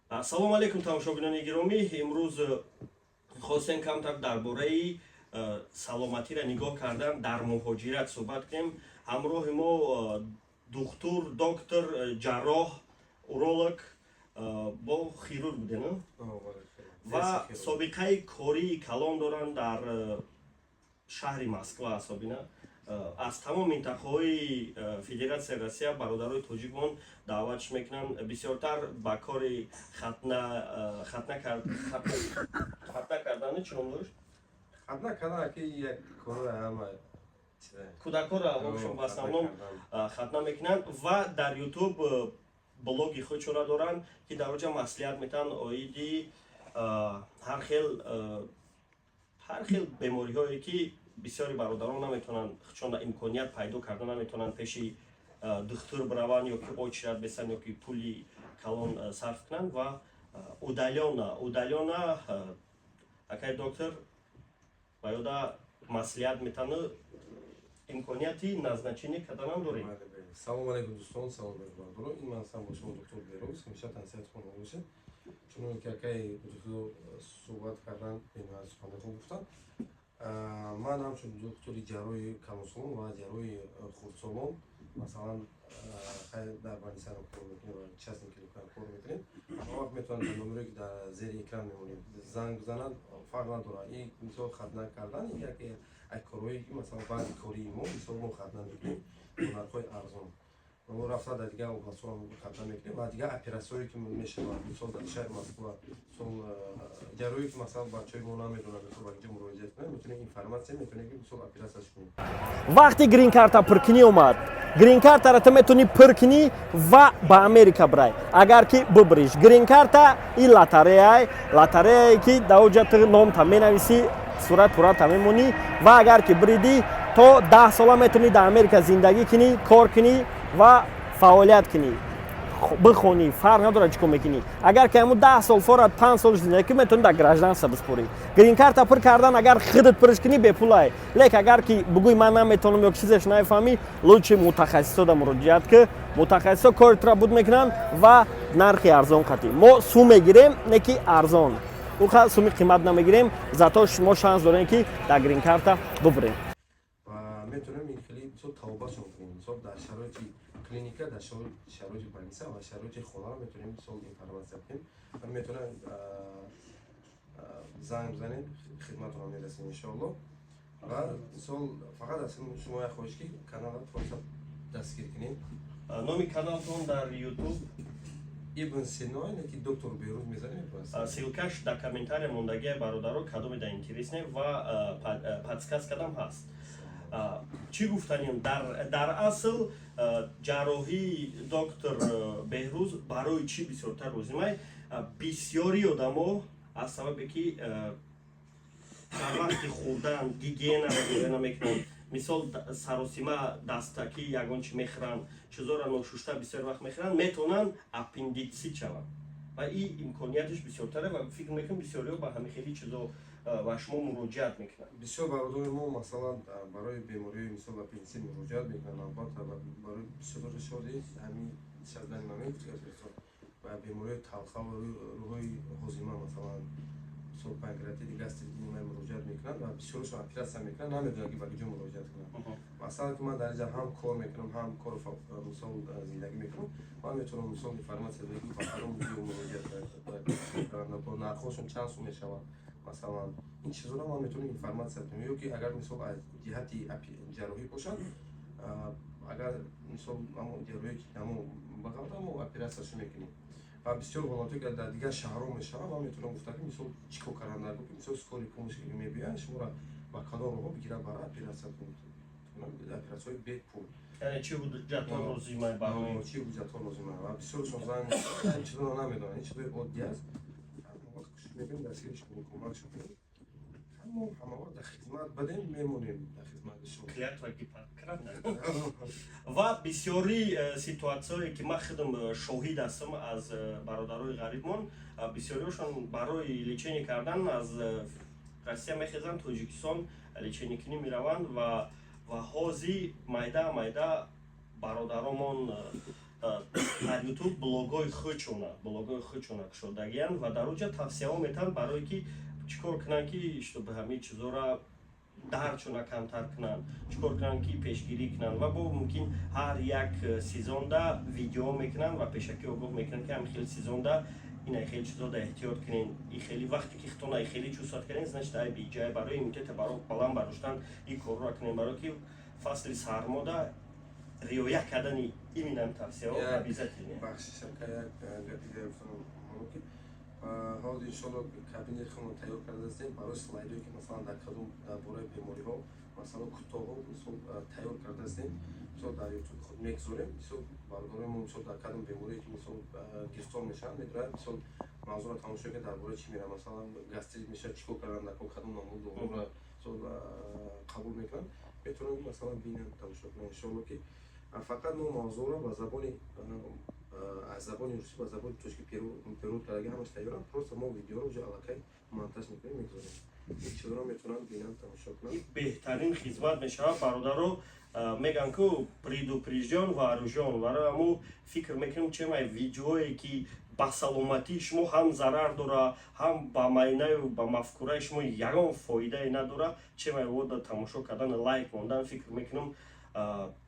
Ассалому алайкум, тамошобинони гиромӣ. Имрӯз хостем камтар дар бораи саломатиро нигоҳ кардан дар муҳоҷират суҳбат кунем. Ҳамроҳи мо духтур, доктор, ҷарроҳ, уролог, бо хирург будем ва собиқаи кории калон доранд дар шаҳри Москва. Асобина аз тамом минтақаҳои Федератсияи Россия бародарои тоҷикмон даъватш мекунанд, бисёртар ба кори хатна кардани, чӣ ном дошт? Хатна кардан ки як кори ҳама. Кӯдакҳоро в основном хатна мекунанд ва дар Ютуб блоги худшонро доранд, ки дар оҷа маслиҳат метаҳанд оиди ҳар хел бемориҳое, ки бисёри бародарон наметавонанд, худшон имконият пайдо карда наметавонанд пеши духтур бираванд ё ки очередь бесанд, ё ки пули калон сарф кунанд. Ва удалённо акай доктор ба ёда маслиҳат метаҳанд, имконияти назначение карданам дорем. Салому алайкум, дӯстон, салому алайкум, бародарон. Ин ман ҳастам бо шумо, доктор Бероз. Ҳамеша тансиҳати хонда бошед. Чуноне ки акай духтур суҳбат кардан, бениҳоят сухани хуб гуфтанд. Ман ҳамчун духтури ҷарроҳи калонсолон ва ҷарроҳи хурдсолон, масалан, дар больницаро кор мекунем ва частный клиника кор мекунем. Ҳама вақт метавонанд дар номере, ки дар зери экран мемонем, занг бизананд, фарқ надорад. Ин мисол хатна кардан яке аз корҳое ки, масалан, баъди кории мо, мисол, мо хатна мекунем бо нархҳои арзон. Мо рафта дар дигар областҳо хатна мекунем ва дигар оператсияҳое ки мешавад, мисол, дар шаҳри Москва, мисол, ҷарроҳие ки, масалан, бачаҳои мо намедонанд, мисол, ба инҷо муроҷиат кунанд, метавонем информатсия, метавонем ки, мисол, оператсияш кунем. Вақти грин-карта пуркунӣ омад. Грин-картаро ту метавонӣ пур кунӣ ва ба Америка бирай. Агар ки бубриш грин-карта, ин лотереяй, лотереяе ки дар оҷа ту номта менависӣ, сурат пурата мемонӣ ва агар ки биридӣ, то 10 сола метавонӣ дар Америка зиндагӣ кунӣ, кор кунӣ ва фаъолият кунӣ, бихонӣ, фарқ надорад чӣ кор мекунӣ. Агар ки ҳамун 10 сол форад, 5 сол зиндагӣ кунӣ, метавонӣ дар гражданство биспорӣ. Грин-карта пур кардан, агар худат пурш кунӣ, бепулай, лек агар ки бугӯй, ман наметавонам ё чизеш нафаҳмӣ, лучше мутахассисода муроҷиат ки мутахассисо кори тура буд мекунанд ва нархи арзон қатӣ. Мо сум мегирем, не ки арзон, уха суми қимат намегирем, зато шумо шанс дорем, ки дар грин-карта бубурем. Ва метавонем ин хеле, мисол, тавобашон кунем, мисол, дар шароити клиника, дар шароити больница ва шароити хонаро метавонем, мисол, информатсия кунем ва метавонем занг бизанем, хидматонро мерасем, иншоалло. Ва, мисол, фақат аз шумо як хоҳиш, ки каналро просто дастгир кунем. Номи каналтон дар Ютуб? Ибн Сино, ине ки доктор Беруз мезанем. Ссылкаш дар комментария мондагия, бародаро, кадоме дар интересне ва подсказкадам ҳаст. Чӣ гуфтанем, дар асл ҷарроҳии доктор Беҳрӯз барои чӣ бисёртар лозимай? Бисёри одамо аз сабабе ки дар вақти хӯрдан гигиенаро риоя намекунанд, мисол, саросима, дастакӣ ягон чӣ мехӯранд, чизоро ношушта бисёр вақт мехӯранд, метавонанд аппендитсит шаванд ва ин имконияташ бисёртаре. Ва фикр мекунам, бисёриҳо ба ҳамин хели чизо ва шумо муроҷиат мекунанд. Бисёр бародарои мо, масалан, барои бемориҳои, мисол, аппендитсит муроҷиат мекунанд. Албатта, барои бисёр шоди ҳамин данный момент ба бемориҳои талха ва рӯҳои ҳозима, масалан, мисол, панкреатит, гастрит муроҷиат мекунанд ва бисёрашон оператсия мекунанд, намедонанд, ки ба куҷо муроҷиат кунанд. Масалан, ки ман дар инҷа ҳам кор мекунам, ҳам кору, мисол, зиндагӣ мекунам, ман метавонам, мисол, информатсия диҳам, ки ба кадом ҷо муроҷиат кунанд, бо нархҳошон чанд сум мешавад, масалан, ин чизҳоро ман метавонам информатсия диҳам. Ё ки агар, мисол, аз ҷиҳати ҷарроҳӣ бошад, агар, мисол, ҳамон ҷарроҳие ки ҳамон бағалта, мо оператсияшо мекунем. Ва бисёр ҳолатҳое ки дар дигар шаҳрҳо мешавад, ман метавонам гуфта, ки, мисол, чӣ кор кардан дар, ки, мисол, скорый помощь мебиёяд, шуморо ба кадом роҳҳо бигирад, бара оператсия кунад, оператсияҳои бепул. Яъне чӣ ҳуҷҷатҳо лозима барои? Чӣ ҳуҷҷатҳо лозима. Ва бисёршон занг, ин чизоро намедонанд, ин чизои оддӣ аст. Ҳама вақт кӯшиш мекунем дастгириш кунем, кӯмакшон кунем. Ҳамо ҳама вақт дар хизмат бадем, мемонем дар хизмати шумо. Клятва Гиппократа. Ва бисёри ситуатсияое ки ман худам шоҳид ҳастам аз бародарои ғарибмон, бисёриҳошон барои лечение кардан аз Россия мехезанд, Тоҷикистон лечение кунӣ мераванд. Ва ҳозир майда майда бародаромон. Дар Ютуб блогои худшона кушодагиянд ва дар оҷа тавсияҳо метаҳанд, барое ки чӣ кор кунанд, ки чтобы ҳамин чизора дардшона камтар кунанд, чӣ кор кунанд, ки пешгирӣ кунанд. Ва бо мумкин ҳар як сезонда видео мекунанд ва пешакӣ огоҳ мекунанд, ки ҳамин хели сезонда ина хеле чизода эҳтиёт кунен. И хеле вақте ки хитона и хеле чувствовать карден, значит, ай биҷай барои иммунитета баланд бардоштан ин корро кунем, барое ки фасли сармода риоя кардани именно ҳамин тавсияҳо обязательно. Бахшиш, ака, як гапи дигар гуфтам, ки ҳозир, иншолло, кабинет худро тайёр кардастем барои слайдое, ки масалан дар кадом дар бораи бемориҳо, масалан, кӯтоҳо, мисол, тайёр кардастем, мисол, дар Ютуб худ мегузорем. Мисол, бародарои мо, мисол, дар кадом беморие ки, мисол, гирифтор мешаванд, медонанд, мисол, мавзӯро тамошо ки дар бораи чӣ меравад. Масалан, гастрит мешавад, чӣ кор кардан, дар кадом намуд доруро, мисол, қабул мекунанд, метавонанд, масалан, бинанд, тамошо кунанд. Иншолло, ки фақат мо мавзӯъро ба забони аз забони русӣ ба забони тоҷикӣ перевод кардаги, ҳамаш тайёрам. Просто мо видеоро уже аллакай монтаж мекунем, мегузорем, ин чизоро метавонанд бинанд, тамошо кунанд. Беҳтарин хизмат мешавад, бародаро. Мегӯянд ку предупрежден вооружен. Барои ҳамун фикр мекунем, чемай видеое ки ба саломатии шумо ҳам зарар дора, ҳам ба майнаю ба мафкураи шумо ягон фоидае надора, чемай вода тамошо кардан, лайк мондан. Фикр мекунам,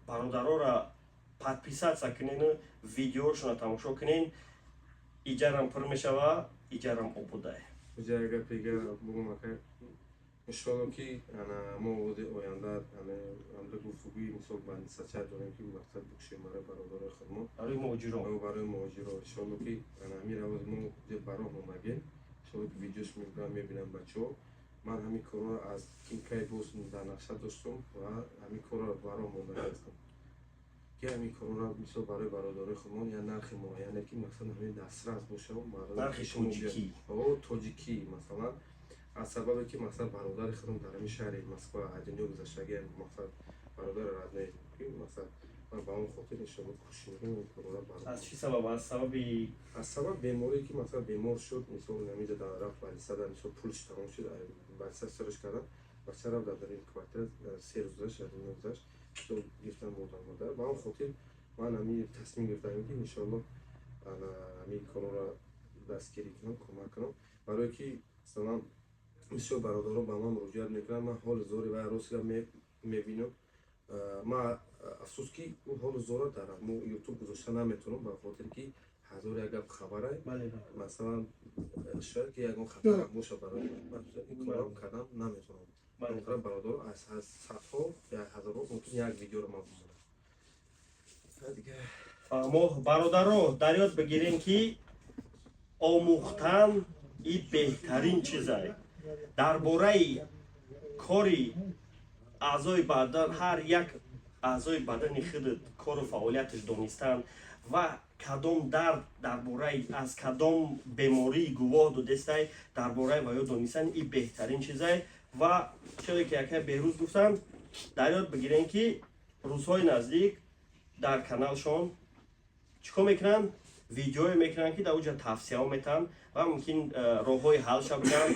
бародарора подписаться кунену видеошона тамошо кунен. Иҷарам пур мешава, иҷарам обудае. Гапига бугум, ака. Иншолло, ки мо оди оянда анда гуфтугӯи, мисол, больницача дорем, ки мақсад бикушем барои бародарои худмо. Барои муҳоҷирон. Барои муҳоҷиро. Иншолло, ки ҳамин равози мо ба роҳ омадем. Иншолло, ки видеош мебинам, мебинам бачаҳо. Ман ҳамин корро аз кай боз дар нақша доштум ва ҳамин корро ба роҳ мондаги ҳастам, ки ҳамин корро, мисол, барои бародарои худмон як нархи муайяне, ки масалан ҳамин дастрас боша. Нархи тоҷикӣ. Тоҷикӣ. Масалан, аз сабабе ки, масалан, бародари худам дар ҳамин шаҳри Москва аз дунё гузаштагиам, мақсад, бародари родной, ки, мақсад, ман ба он хотир, иншоалло, кӯшиш мекунам ин корро бар Аз чӣ сабаб? Аз сабаби Аз сабаб беморие, ки, масалан, бемор шуд, мисол, ҳаминҷа дар рафт больницада, мисол, пулш тамом шуд, больница сарш кардан, бача рафт дар ин квартира 3 рӯз гузашт, аз дунё гузашт. Мисол, гирифтан, бурдан модар. Ба он хотир ман ҳамин тасмим гирифтам, ки, иншоалло, ҳамин корро дастгирӣ кунам, кӯмак кунам, барое ки, масалан, бисёр бародарон ба ман муроҷиат мекунанд. Ман ҳоли зори вай ростига мебинам. Ман афсӯс, ки ӯ ҳоли зора дар мо Ютуб гузошта наметавонам, ба хотире ки ҳазор як гап хабарай. Масалан, шояд ки ягон хатар боша барои ин корам кардан наметавонам. Бародар, аз садҳо, ҳазорҳо мумкин як видеоро ман бимонам. Мо, бародаро, дар ёд бигирем, ки омӯхтан и беҳтарин чизае. Дар бораи кори аъзои бадан, ҳар як аъзои бадани худат кору фаъолияташ донистан ва кадом дард дар бораи аз кадом бемории гувоҳ додестай, дар бораи ва ё донистан и беҳтарин чизае. Ва чизе ки акай Беҳрӯз гуфтанд, дар ёд бигирем, ки рӯзҳои наздик дар каналшон чӣ кор мекунанд? Видеое мекунанд, ки дар оҷа тавсияҳо метаҳанд ва мумкин роҳҳои ҳалша бигӯянд,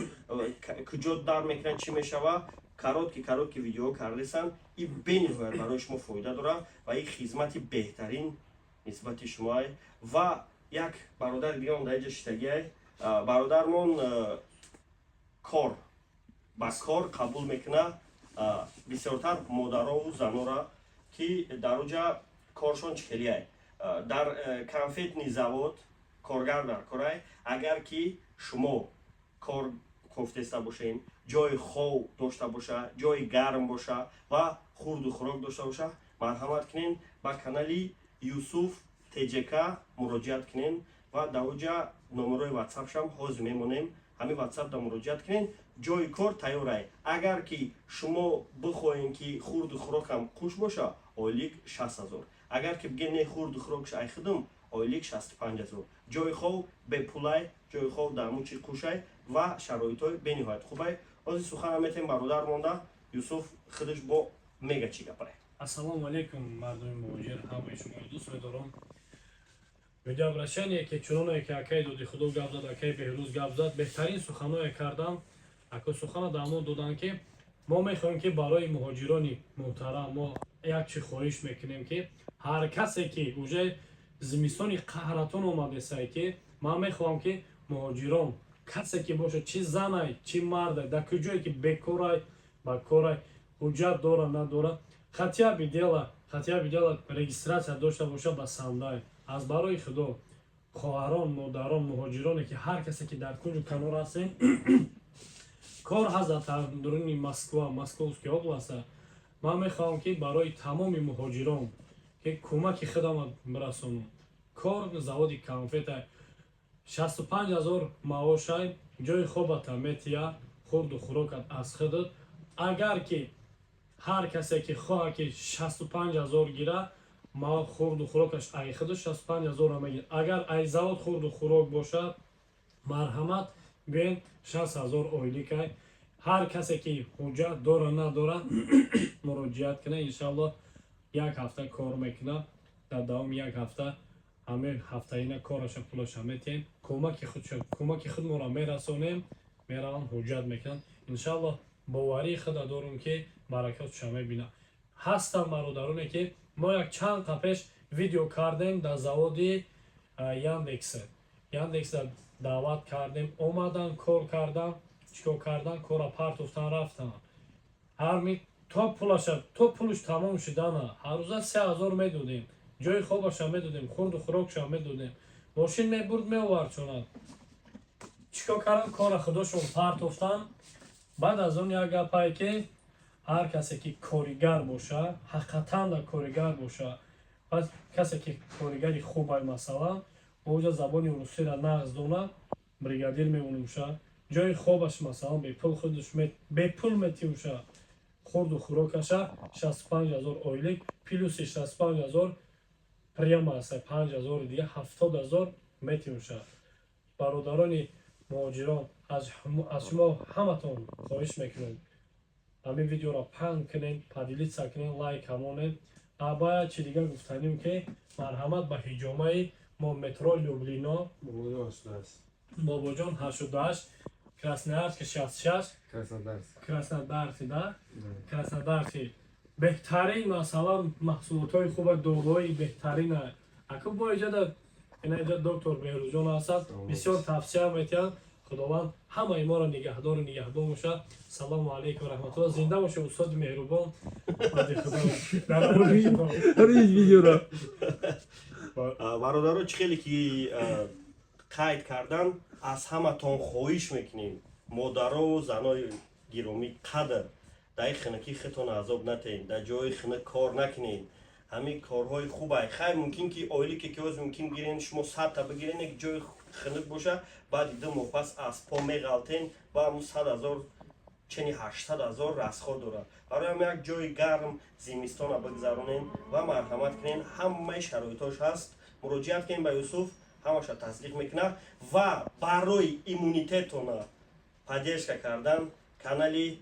куҷо дар мекунанд, чӣ мешава. Короткий короткий видео кардесанд, и бениҳоят барои шумо фоида дорад ва и хизмати беҳтарин нисбати шумоай. Ва як бародари дигарон дар иҷа шитагиай. Бародармон кор ба кор қабул мекунад, бисёртар модарову занора, ки дар оҷа коршон чӣ хелиай. Дар конфетный завод коргар дар корай. Агар ки шумо кор кофтеста бошен, ҷои хов дошта боша, ҷои гарм боша ва хурду хӯрок дошта боша, марҳамат кунен, ба канали Юсуф ТЖК муроҷиат кунен ва дар оҷа номерои ватсапшам ҳозир мемонем. Ҳамин ватсап да муроҷиат кунен, ҷои кор тайёрай. Агар ки шумо бихоҳем, ки хурду хӯрокам хуш боша, ойлик 60 000. Агар ки бигем, не, хурду хӯрокш ай худум, ойлик 65 000. Ҷои хов бепулай, ҷои хов дар ҳамун чи хушай ва шароитҳои бениҳоят хубай. Ҳозир сухана метем бародар монда, Юсуф худаш бо мега чӣ гапай. Ассалому алайкум, мардуми муҳоҷир, ҳамаи шуморо дӯст медорам. Видеообращение, ки чуноне ки акаи доди худо гап зад, акаи Беҳрӯз гап зад, беҳтарин суханое кардан. Ако сухана дар мо доданд, ки мо мехоҳем, ки барои муҳоҷирони муҳтарам мо як чи хоҳиш мекунем, ки ҳар касе ки уже Зимистони қаҳратон омадесай, ки ман мехоҳам, ки муҳоҷирон, касе ки бошад, чӣ занай, чӣ мардай, дар куҷое ки бекорай, ба корай, ҳуҷҷат дора, надора, хотя бы дела регистрация дошта боша, ба сандай. Аз барои Худо, хоҳарон, модарон, муҳоҷироне ки ҳар касе ки дар кунҷу канор ҳастем, кор ҳаст дар дуруни Москва, Московский областа. Ман мехоҳам, ки барои тамоми муҳоҷирон ки кӯмаки худама бирасонам. Кор заводи конфета, 65 000 маошай, ҷои хобата метия, хурду хӯрокат аз худат. Агар ки ҳар касе ки хоҳад, ки 65 000 гира, ма хурду хӯрокаш ай худаш, 65 000-ро мегирад. Агар ай завод хурду хӯрок бошад, марҳамат, биёен, 60 000 ойликай. Ҳар касе ки ҳуҷҷат дора, надора, муроҷиат кунад. Иншаллоҳ, як ҳафта кор мекунад. Дар давоми як ҳафта ҳамин ҳафтаина кораша, пулаша метиҳем, кӯмаки худмонро мерасонем. Мераванд, ҳуҷҷат мекунанд. Иншаллоҳ, боварии худа дорум, ки баракатша мебинад. Ҳастанд бародароне, ки мо як чанд қа пеш видео кардем, дар заводи Яндекс, Яндекса даъват кардем, омадан, кор кардан. Чикор кардан? Кора партофтан, рафтан. Ҳарми то пулаша, то пулш тамом шудана, ҳаррӯза 3000 медодем, ҷои хобаша медодем, хурду хӯрокша медодем, мошин мебурд, меовард чонад. Чикор кардан? Кора худошон партофтан. Баъд аз он як гапае, ки ҳар касе ки коригар боша, ҳақиқатан да коригар боша, пас касе ки коригари хубай, масалан, оҷа забони русиро нағз донад, бригадир мемонуша. Ҷои хобаш, масалан, бепул худаш бепул метиуша, хурду хӯрокаша, 65 000 ойлик, плюси 65 000 прямо аста, 5000-и дига, 70 000 метиуша. Бародарони муҳоҷирон, аз шумо ҳаматон хоҳиш мекунем, ҳамин видеоро паҳн кунед, поделиться кунед, лайк ҳамонед. Баъд чи дигар гуфтанем, ки марҳамат ба ҳиҷомаи мо, метро Люблино, Бобоҷон 88, Красноярски 66, Краснодарси да Краснодарси. Беҳтарин, масалан, маҳсулотҳои хуба, доруҳои беҳтарина. Аку бо иҷода, ина иҷа доктор Беҳрӯзҷон ҳастад, бисёр тавсия метиҳанд. Худованд ҳамаи моро нигаҳдору нигаҳбон бошад. Салому алайкум раҳматулло. Зинда бошед, устоди меҳрубон. Худо дар амони Худо. Видеоро. Бародаро, чӣ хеле ки қайд кардан, аз ҳаматон хоҳиш мекунем, модарову занои гиромӣ қадр, дар ин хинакӣ худтон азоб натеҳед, дар ҷои хинак кор накунед. Ҳамин корҳои хубай. Хайр, мумкин ки ойлике ки ҳозир мумкин гирен, шумо 100-та бигирен, як ҷои хинак боша, баъди 2 моҳ пас аз по меғалтен ва ҳамун 100 000 чени 800 000 расход дорад. Барои ҳам як ҷои гарм зимистона бигзаронен ва марҳамат кунен. Ҳамаи шароитош ҳаст, муроҷиат кунем ба Юсуф, ҳамаша тасдиқ мекунад. Ва барои иммунитетона поддержка кардан канали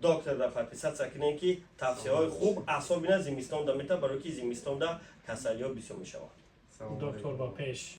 докторда подписаться кунем, ки тавсияҳои хуб, особенно зимистонда мета, барои ки зимистонда касалиҳо бисёр мешаванд. Доктор, ба пеш.